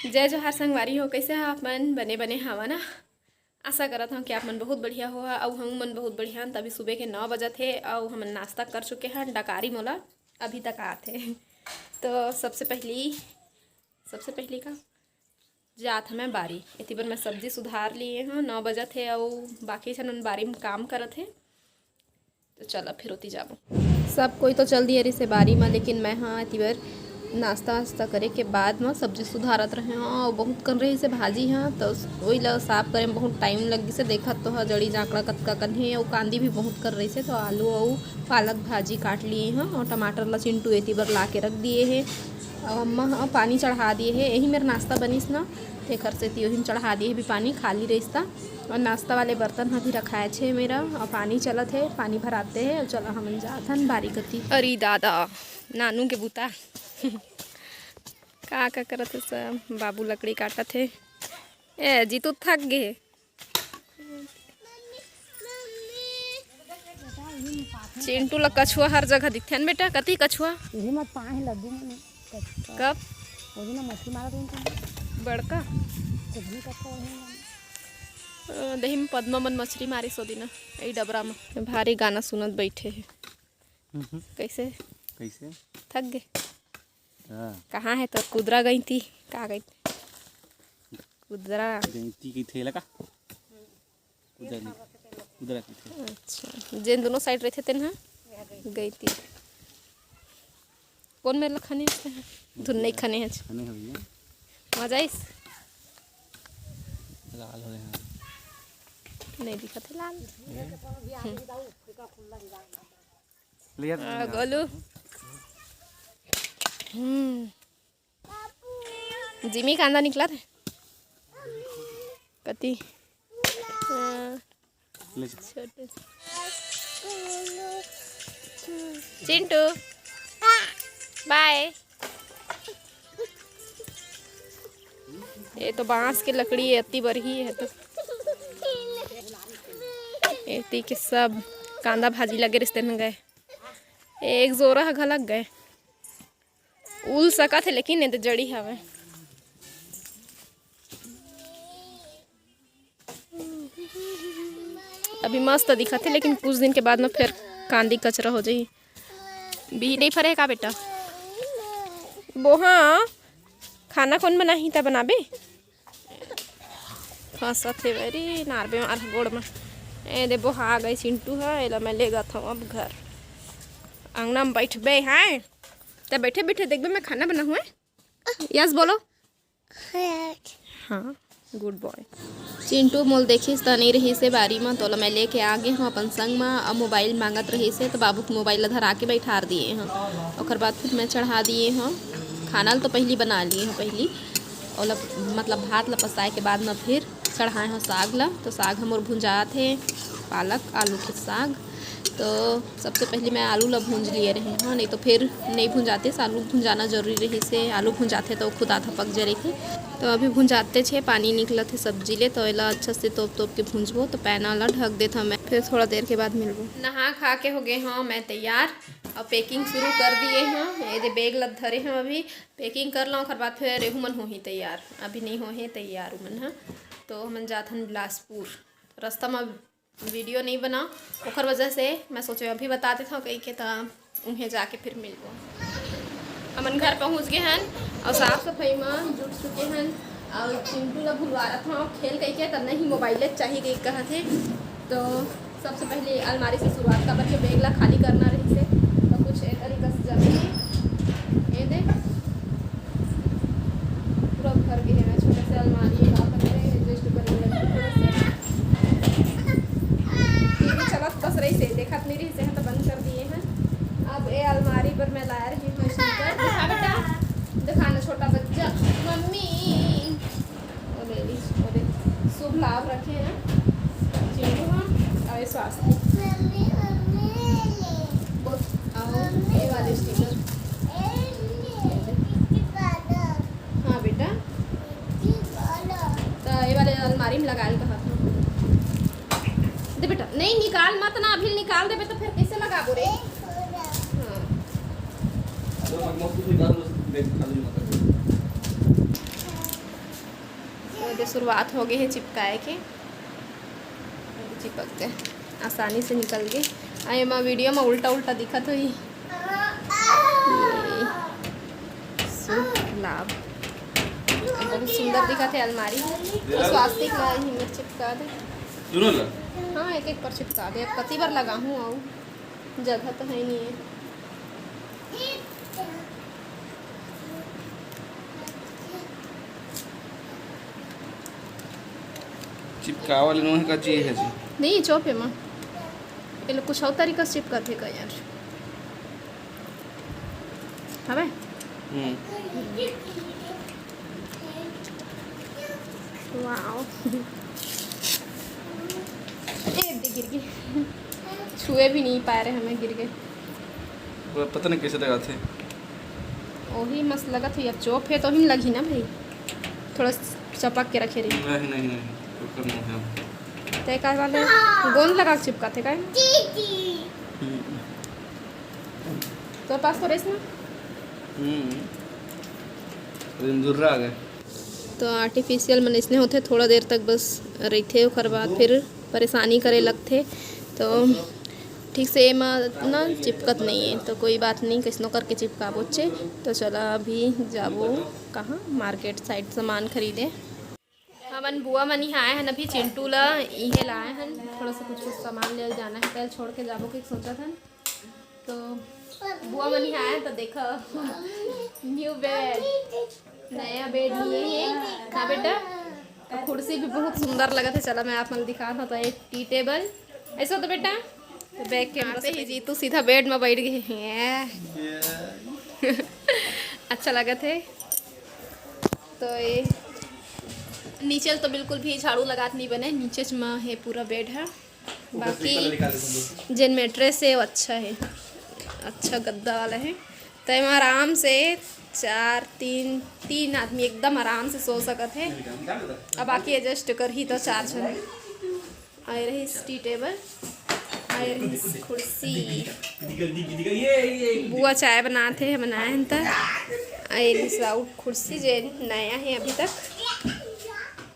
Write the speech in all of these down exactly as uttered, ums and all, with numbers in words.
जय जोहार संगवारी हो, कइसे हो आप मन? बने बने हवा ना? आशा करत हव कि आप मन बहुत बढ़िया हो, अउ हम मन बहुत बढ़िया हन। तभी सुबह के नौ बजत हे, अउ हमन नाश्ता कर चुके हन। डकारी मोला अभी तक आत हे। तो सबसे पहली, सबसे पहली का जात हमें बारी, एती बर मैं सब्जी सुधार लिए हूँ। नौ बजत हे, अउ बाकी झन मन बारी में काम करत हे। तो चल, अब फिर ओती जाबो। सब कोई तो चल दिए रहिसे बारी म, लेकिन मैं, हाँ, एती बर नाश्ता वास्ता करे के बाद म सब्जी सुधारत रहे हव। अउ बहुत कन रहिसे भाजी ह, तो ओई ल साफ करे म बहुत टाइम लग गिसे। देखत तो ह, जड़ी जांकड़ा कतका कन हे, अउ कांदी भी बहुत कन रहिसे, तो आलू अउ पालक भाजी काट लिए हव। अउ टमाटर ल चिंटू एती बर ला के रख दिए हे। अउ अम्मा ह पानी चढ़ा दिए हे, यही मेर नाश्ता बनिस ना, तेखर सेती ओही म चढ़ा दिए हे भी पानी, खाली रहिस त। अउ नाश्ता वाले बर्तन ह भी रखाए छे मेरा, अउ पानी चलत हे, पानी भराते हे। अउ चला, हमन जात हन बारी कती। अरे दादा, नानू के बूता। का का करत हे सब? बाबू लकड़ी काटत हे। ए, जीतू थक गे हे। चिंटू ला कछुआ हर जगह दिखथे न बेटा। कति कछुआ? यही मत पाए लड्डू में। कब? वो दिन मछली मारा दिन तो बड़का? कुछ नहीं करता वही में। अ, दही में पद्मा मन मछली मारी सो दिन, यही डबरा में। भारी गाना सुनत बैठे हे। हम्म। कैसे? कैसे? थक गए? हाँ। कहाँ है तोर कुदरा गईती? का गईती? कुदरा। गईती की थैला का? कुदरा नहीं। कुदरा की थैला। अच्छा, जेन दोनों साइड रहते तेन, हाँ? गईती। कौन मेरे ला खाने हैं? धुन नहीं खाने हैं। खाने हैं भैया। मजा आइस? लाल हो रहे हैं। नहीं दिखा थे लाल। ले यार, हाँ, ले यार। गोलू। हम्म। जिमी कांदा निकला थे। कति? हाँ। ले जा। छोटू। चिंटू। बाय। ये तो बांस के लकड़ी है, अति बरही है तो। एती के सब कांदा भाजी लगे रिश्ते में गए। एक जोरा ह घलक गए। उल सकत हे, लेकिन ये तो जड़ी हवे। अभी मस्त दिखत हे, लेकिन कुछ दिन के बाद में फिर कांदी कचरा हो जाही। बिही नहीं फरे हे का बेटा? बोहा, खाना कौन बनाही त बनाबे? फंसत हे बरी नारबे मार गोड़ में। ए दे बोहा गई चिंटू ह, एला मैं ले जात हूँ अब घर। अंगना में बैठबे हैं, त बैठे बैठे देखबे मैं खाना बना हुआ। यस बोलो। हाँ, गुड बॉय। चिंटू मोल देखिस त नहीं रहिस हे बारी म, तोला मैं लेके आ गे हूँ अपन संग म। अब मोबाइल मांगत रहिस हे, त बाबू के मोबाइल ला धरा के बैठार दिए हूँ। ओकर बाद फिर मैं चढ़ा दिए हूँ खाना ल, तो पहली बना लिए हूँ, पहली ओला, मतलब, भात ला पसाए के बाद म फिर चढ़ाए हूँ साग ला। तो साग हमर भुंजात हे, पालक आलू के साग। तो सबसे पहले मैं आलू ला भूंज लिए रहे हूँ, नहीं तो फिर नहीं भुंजाते। आलू भुंजाना जरूरी रहिस हे, आलू भुंजाथे तो खुद आधा पक जाए रहिथे। तो अभी भुंजाते छे पानी निकलत हे सब्जी ले, तो एला अच्छा से तोप तोप के भूंजबो। तो पैना ला ढक देत हूँ मैं, फिर थोड़ा देर के बाद मिलबो। नहा खा के हो गए हूँ मैं तैयार, अब पैकिंग शुरू कर दिए हूँ। ये दे बैग ला धरे हूँ, अभी पैकिंग कर लूँ, ओकर बाद फिर एहू मन होही तैयार। अभी नहीं होहे तैयार उमन ह। तो हमन जात हन बिलासपुर, रास्ता में वीडियो नहीं बना, ओकर वजह से मैं सोचे अभी बता देत हूँ कही के, त उहें जाके फिर मिलबो। हमन घर पहुँच गए हन और साफ सफाई में जुट चुके हन। और चिंटू ला भुलवा रहा था खेल कही के, त नहीं मोबाइल चाहिए कही कहत हे। तो सबसे पहले अलमारी से शुरुआत, काबर के बैग ला खाली करना रहिस हे। तो कुछ ए तरीका से जमे हे, ये दे। पूरा भर गे हे। छोटे से अलमारी हे, का करते हैं, adjust करने लगे थोड़ा से। टीवी चलत बस रहिस हे, देखत नहीं रहिस हे, तो बंद कर दिए हैं। अब ये अलमारी पर मैं लाया रही हूँ स्टिकर। दिखा बेटा, दिखा ना छोटा बच्चा। मम्मी, वो ले ली, वो दे। शुभ लाभ रखे हैं चिंटू, हाँ, और स्वास्थ्य। बोल, आओ, ये वाले स्टिकर। हाँ बेटा, तो ये वाले अलमारी में लगा ले कहा था। दे बेटा, नहीं निकाल मत ना, अभी निकाल देबे तो फिर कैसे लगाबो रे? हाँ। अरे, मत, मत कुछ निकाल, बस देख, खाली मत कर। ये शुरुआत हो गई है चिपकाए के, चिपक गए, आसानी से निकल गए। आ, एमा वीडियो में उल्टा उल्टा दिखत होही। ये शुभ लाभ, बहुत सुंदर दिखत है अलमारी। तो स्वास्तिक ला ही में चिपका दे। सुनो ला। हाँ, एक एक पर चिपका दे। अब कति बार लगाहूँ, आऊ जगह तो है नहीं है। चिपकावल नोहे का चीज है जी। नहीं, चौपे माँ। ये लोग कुछ और तरीका से चिपकाथे का यार? हवे? हम्म। वाओ। ए, दे गिर गई। छुए भी नहीं पा रहे हमें, गिर गए। वो पता नहीं कैसे लगाथे। वही मस्त लगत है, अब चोप है तो ही लगही ना भाई, थोड़ा चपक के रखे रही। नहीं, नहीं, नहीं, ओकर मुंह है। ते का वाले गोंद लगा के चिपकाथे का? हम्म। तोर पास तो रेस ना। हम्म। लेकिन जुर्रा आ गए। तो आर्टिफिशियल मन इसने होथे, थोड़ा देर तक बस रहिथे, ओकर बाद फिर परेशानी करे लगथे। तो ठीक से एमा ना चिपकत नहीं है, तो कोई बात नहीं, कैसनो करके चिपकाबोचे। तो चला अभी जाबो कहाँ, मार्केट साइड सामान खरीदे। हमन बुआ मन इहाँ आए हन, अभी चिंटू ला इहे लाए हन, थोड़ा सा कुछ कुछ सामान ले जाना है, कल छोड़ के जाबो के सोचत हन। तो बुआ मन इहाँ आए तो देखो, न्यू बेड, नया बेड लिए है ना बेटा। तो कुर्सी भी बहुत सुंदर लगत है। चला मैं आप मन दिखात हूँ। तो एक टी टेबल, ऐसा तो बेटा, तो बैक कैमरा से ही जीतू सीधा बेड में बैठ गए हैं। अच्छा लगत है। तो ये नीचे तो बिल्कुल भी झाड़ू लगात नहीं बने, नीचे च में है पूरा बेड है। बाकी जेन मैट्रेस है वो अच्छा है, अच्छा गद्दा वाला है। तो एमा आराम से चार, तीन, तीन आदमी एकदम आराम से सो सकत है। अब बाकी एडजस्ट करही तो चार झन। आए रही टी टेबल, आए रही कुर्सी। बुआ चाय बनात हे, बनाए हन त। आए रही साउथ कुर्सी जे नया है अभी तक,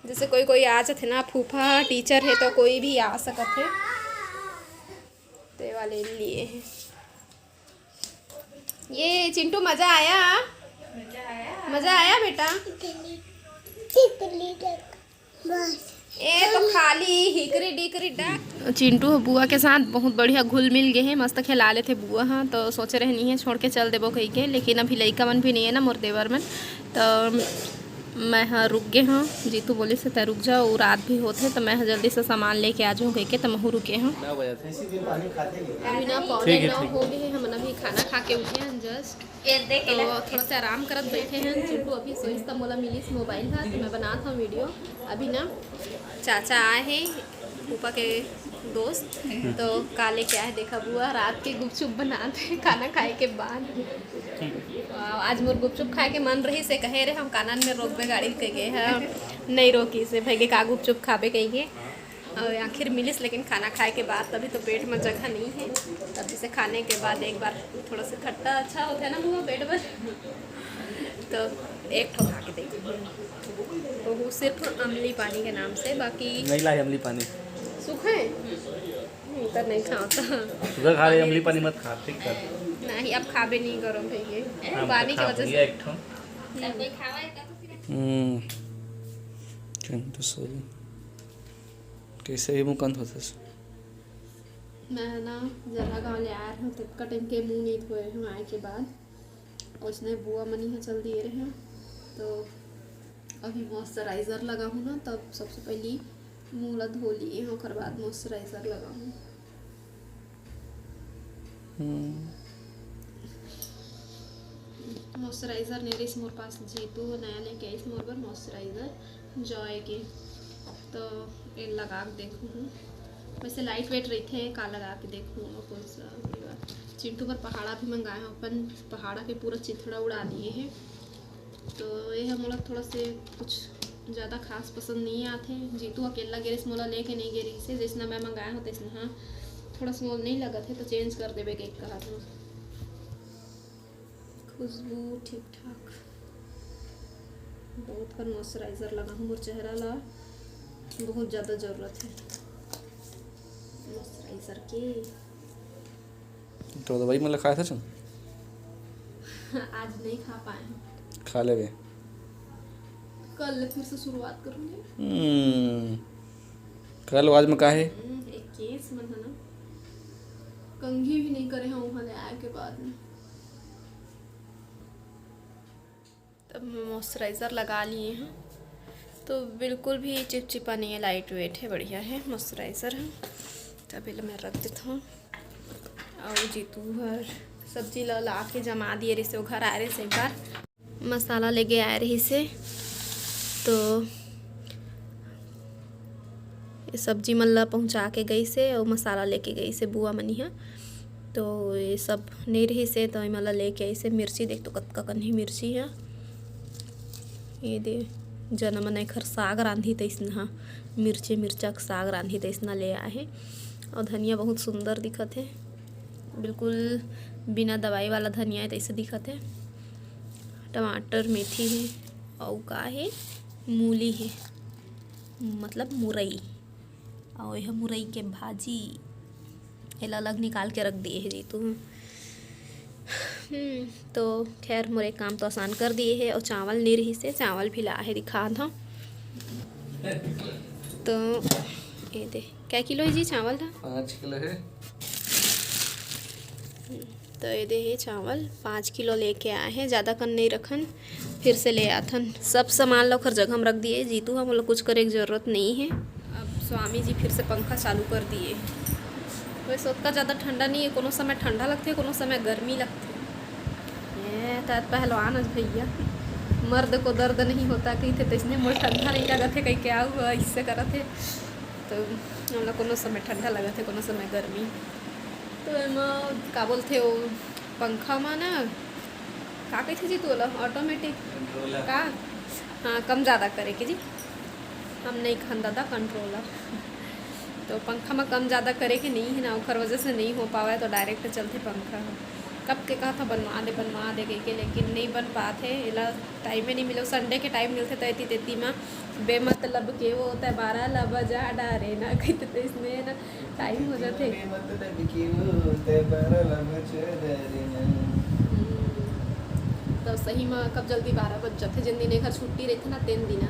जैसे कोई कोई आ जाथे ना, फूफा टीचर है तो कोई भी आ सकत है, ते वाले लिए है। ये चिंटू मजा आया? मजा आया बेटा? ए तो खाली हिकरी डिकरी डा। चिंटू ह बुआ के साथ बहुत बढ़िया घुल मिल गए हे, मस्त खिला लेथे बुआ ह। तो सोचे रहनी है छोड़ के चल देबो कही के, लेकिन अभी लइका मन भी नहीं है ना, मोर देवर मन। तो मैं ह रुक गे हूँ, जीतू बोलिस त रुक जा, वो रात भी होथे तो मैं ह जल्दी से सामान लेके आ जाऊँ कही के, तो महू रुके हूँ। अभी ना पौने नौ हो गए हैं, हमन अभी खाना खा के उठे हैं जस्ट। तो थोड़ा सा आराम करत बैठे हैं। चिंटू अभी सोइस त मोला मिलिस मोबाइल हा, तो मैं बनात हूँ वीडियो। अभी ना चाचा आए हैं, फूफा के दोस्त, तो का लेके आए देखा बुआ, रात के गुपचुप बनात हे खाना खाए के बाद। वाह, आज मोर गुपचुप खाए के मन रही से कहे रहे हम कानन में रोकबे गाड़ी के गे है, नहीं रोकी से भैगे का गुपचुप खाबे कही के। और आखिर मिलिस, लेकिन खाना खाए के बाद तभी तो पेट में जगह नहीं है। तब जैसे खाने के बाद एक बार थोड़ा सा खट्टा अच्छा होता है ना बुआ पेट में, तो एक ठो खा के देखो। वो सिर्फ अमली पानी के नाम से, बाकी नहीं लाई अमली पानी। सुख है? हम्म, तो नहीं खाओ तो। सुगर खा रहे, अमली पानी मत खा, ठीक कर। नहीं, अब खाबे नहीं करो भैया, हम तो पानी की खा वजह भैया से। एक ठो। हम्म। चिंटू सोरी। कैसे ही मुकंद होता है? मैं ना जरा गाँव ले आया हूँ, ततका टाइम के मुँह नहीं धोए हूँ आए के बाद। उसने बुआ मनी है चल दिए रहे हैं, तो अभी मॉइस्चराइज़र लगाहूँ ना, तब सबसे पहली मुँह ला धो लिए हैं, ओकर बाद मॉइस्चराइज़र लगाहूँ। हम्म। मॉइस्चराइज़र नहीं रहीस मोर पास, जीतू नया लेके आईस मोर बर मॉइस्चराइज़र जॉय के, तो ये लगा के देखूँ हूँ। वैसे लाइट वेट रहिथे, का लगा के देखूँ और कौन सा ये वाला। चिंटू बर पहाड़ा भी मंगाए हूँ, अपन पहाड़ा के पूरा चिथड़ा उड़ा दिए हैं। तो ये ह मोला थोड़ा से कुछ ज़्यादा खास पसंद नहीं आथे। जीतू अकेला गे रहिस, मोला लेके नहीं गे रहिस हे, जैसना मैं मंगाया हूँ तैसना। हाँ, थोड़ा सा मोला नहीं लगत है तो चेंज कर देबे के कहत हूँ। खुशबू ठीक ठाक। बहुत कन मॉइस्चराइजर लगाहूँ मोर चेहरा ला, बहुत ज़्यादा ज़रूरत है मॉइस्चराइजर के। तो दवाई मन ला खाए था। आज नहीं खा पाए हैं। खा लेवे। कल ले फिर से शुरुआत करूँगी। हम्म, कल आज में का है? हम्म, एक केस मन है ना, कंघी भी नहीं करे हैं वहाँ ले आए के बाद में। तब मैं मॉइस्चराइजर लगा लिए हैं, तो बिल्कुल भी चिपचिपा नहीं है, लाइट वेट है, बढ़िया है मॉइस्चराइजर है। तब एला मैं रख देता हूँ। और जीतू हर सब्जी ला ला के जमा दिए रहिसे, वो घर आए रहिसे एक बार, मसाला लेके आए रहिसे, तो ये सब्जी मन ला पहुँचा के गइसे और मसाला लेके गइसे बुआ मनी ह। तो ये सब नहीं रहिसे, तो एमन ला लेके आइसे। मिर्ची देख तो कतका कन हे मिर्ची ह। ये दे, जना मन एखर साग रांधी तइसना ह, मिर्ची मिर्चा के साग रांधी तइसना ले आए हे। और धनिया बहुत सुंदर दिखत हे, बिल्कुल बिना दवाई वाला धनिया हे तइसे दिखत हे। टमाटर, मेथी हे, अउ का हे, मूली हे, मतलब मुरई। अउ एह मुरई के भाजी, एला अलग निकाल के रख दिए हे जीतू। हम्म, तो खैर, मोर एक काम तो आसान कर दिए हे। और चावल नहीं रहिसे, चावल भी ला हे, दिखा था। तो ये दे, क्या किलो है जी चावल था? पाँच किलो है। तो ये दे हे चावल, पाँच किलो लेके आए हैं, ज़्यादा कन नहीं रखन, फिर से ले आथन। सब सामान ला ओखर जगह में रख दिए। जीतू ह, मोला कुछ करे के जरूरत नहीं है। अब स्वामी जी फिर से पंखा चालू कर दिए। वैसे ओतका ज़्यादा ठंडा नहीं है, कोनो समय ठंडा लगथे, कोनो समय गर्मी लगथे। ये तो पहलवान है भैया, मर्द को दर्द नहीं होता कहिथे, तइसने मोर ठंडा नहीं लगत हे कहिके आऊ इससे करत हे। तो हमला कोनो समय ठंडा लगत हे, कोनो समय गर्मी। तो एमा का बोलथे, वो पंखा मा ना, का कहिथे जी तू ओला, ऑटोमेटिक का? हाँ, कम ज़्यादा करे के जी, हम नहीं खान दादा, कंट्रोलर। तो पंखा मा कम ज़्यादा करे के नहीं है ना, ओखर वजह से नहीं हो पावा है, तो डायरेक्ट चलथे पंखा। कब के कहा था बनवा दे, बनवा दे कहिके, लेकिन नहीं बन पात हे, एला टाइम ही नहीं मिले। संडे के टाइम मिलथे तो एती तेती मा बेमतलब के वो तैं बारह ला बजा डारे ना कहिथे, तो इसमें ना टाइम हो जाथे। बेमतलब के वो तैं बारह ला बजा डारे ना। हम्म, तो सही में कब जल्दी बारह बज जाथे, जिन दिन एकर छुट्टी रहथे ना, तेन दिन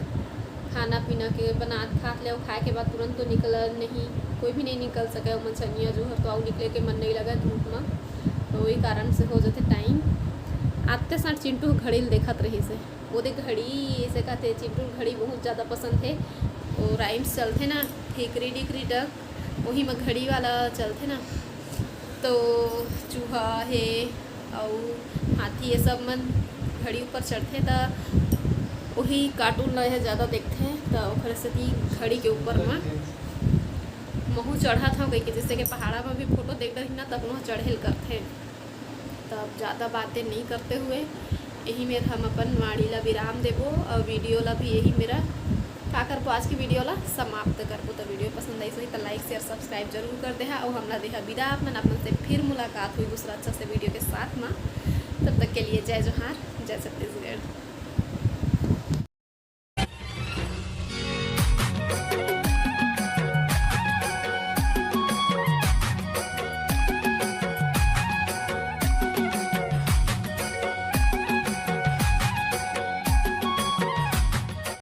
खाना पीना के बनात खात ले, अउ खाए के बाद तुरंत तो निकल नहीं, कोई भी नहीं निकल सके। अउ मंझनिया जो हर तो अउ निकले के मन नहीं लगे धूप में, तो वही कारण से हो जाथे टाइम। आते साथ चिंटू घड़ी ल देखत रहिस हे। ओदे घड़ी ऐसे कहते, चिंटू ल घड़ी बहुत ज़्यादा पसंद हे। वो राइम्स चलथे ना, हिकरी डिकरी डक, वही में घड़ी वाला चलथे ना, तो चूहा हे अउ हाथी, ये सब मन घड़ी ऊपर चढ़थे, त वही कार्टून ला यह ज़्यादा देखथे, त ओखर सेती घड़ी के ऊपर में महू चढ़त हव कहिके, जैसे कि पहाड़ा में भी फोटो देख डरही ना, तब वहाँ चढ़े ल करथे। तब ज़्यादा बातें नहीं करते हुए यही मेर हम अपन वाणी ला विराम देबो और वीडियो ला भी यही मेरा का करबो, आज की वीडियो ला समाप्त करबो। तो वीडियो पसंद आई सही तो लाइक शेयर सब्सक्राइब जरूर कर देहा और हमला देहा विदा। अपन अपन से फिर मुलाकात हुई दूसरा अच्छा से वीडियो के साथ में। तब तक के लिए जय जोहार, जय छत्तीसगढ़।